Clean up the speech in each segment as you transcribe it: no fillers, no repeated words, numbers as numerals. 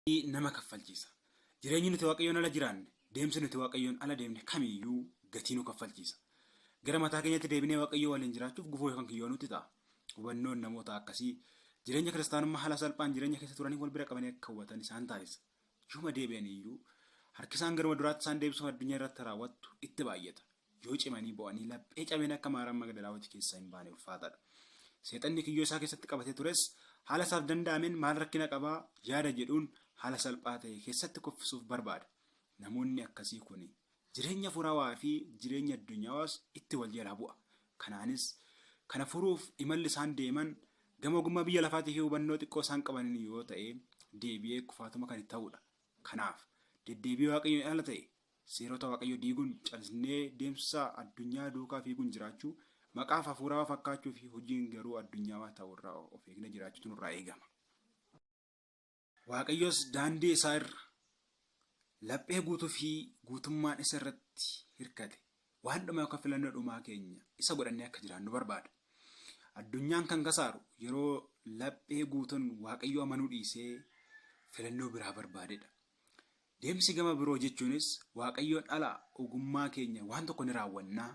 Nama kaffalchiisa. Jireenyi nuti Waaqayyoon ala jiraanne, deemsi nuti Waaqayyoon ala deemne kamiyyuu gatii nu kaffalchiisa. Gara mataa keenyatti deebinee Waaqayyoo waliin jiraachuuf gufuu yookaan kiyyoo nutti ta'a. Hubannoon namoota akkasii jireenya kiristaanummaa haala salphaan jireenya keessa turanii wal bira qabanii akka hubatan isaan taasisa. Yooma deebi'an iyyuu harki isaan garuma duraatti isaan deebisuuf addunyaa irratti raawwattu itti baay'ata. Yoo cimanii bo'anii laphee cabeen akka Maariyaam Magdalaawiti keessaa hin baane ulfaataadha. Seexanni kiyyoo isaa keessatti qabatee tures haala isaaf danda'ameen maal rakkina qabaa yaada jedhuun haala salphaa ta'e keessatti kuffisuuf barbaada. Namoonni akkasii kun jireenya hafuurawaa fi jireenya addunyawaas itti wal jalaa bu'a. Kanaanis kana furuuf imalli isaan deeman gama ogummaa biyya lafaatii fi hubannoo xiqqoo isaan qabaniin yoo ta'e deebi'ee kufaatuma kan itti ta'udha. Kanaaf deddeebii Waaqayyoon ala ta'e seerota Waaqayyoo diiguun callisnee deemsa addunyaa duukaa fiiguun jiraachuu, maqaaf hafuurawaa fakkaachuu fi hojiin garuu addunyaawaa ta'uu irraa of eegnee jiraachuutu nurraa eegama. Waaqayyos daandii isaa irra laphee guutuu fi guutummaan isa irratti hirkate waan dhumaa yookaan filannoo dhumaa keenya isa godhannee akka jiraannu barbaada. Addunyaan kan kasaaru yeroo laphee guutuun Waaqayyo amanuu dhiisee filannoo biraa barbaadedha. Deemsi gama biroo jechuunis Waaqayyoon ala ogummaa keenya waan tokko ni raawwannaa.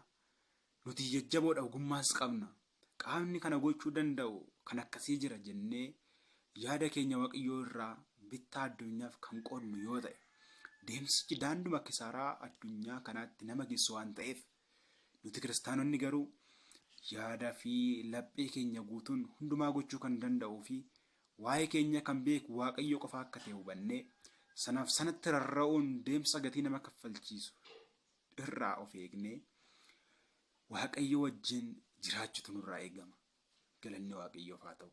Nuti jajjaboodha, ogummaas qabna. Qaamni kana gochuu danda'u kan akkasii jira jennee yaada keenya Waaqayyoo irraa bittaa addunyaaf kan qoodnu yoo ta'e, deemsichi daanduma kisaaraa addunyaa kanaatti nama geessu waan ta'eef, nuti kiristaanonni garuu yaada fi laphee keenya guutuun hundumaa gochuu kan danda'uu fi waa'ee keenya kan beeku Waaqayyo qofa akka ta'e hubannee sanaaf sanatti rarra'uun deemsa gatii nama kaffalchiisu irraa of eegnee Waaqayyo wajjin jiraachuutu nurraa eegama. Galanni Waaqayyoof haa ta'u.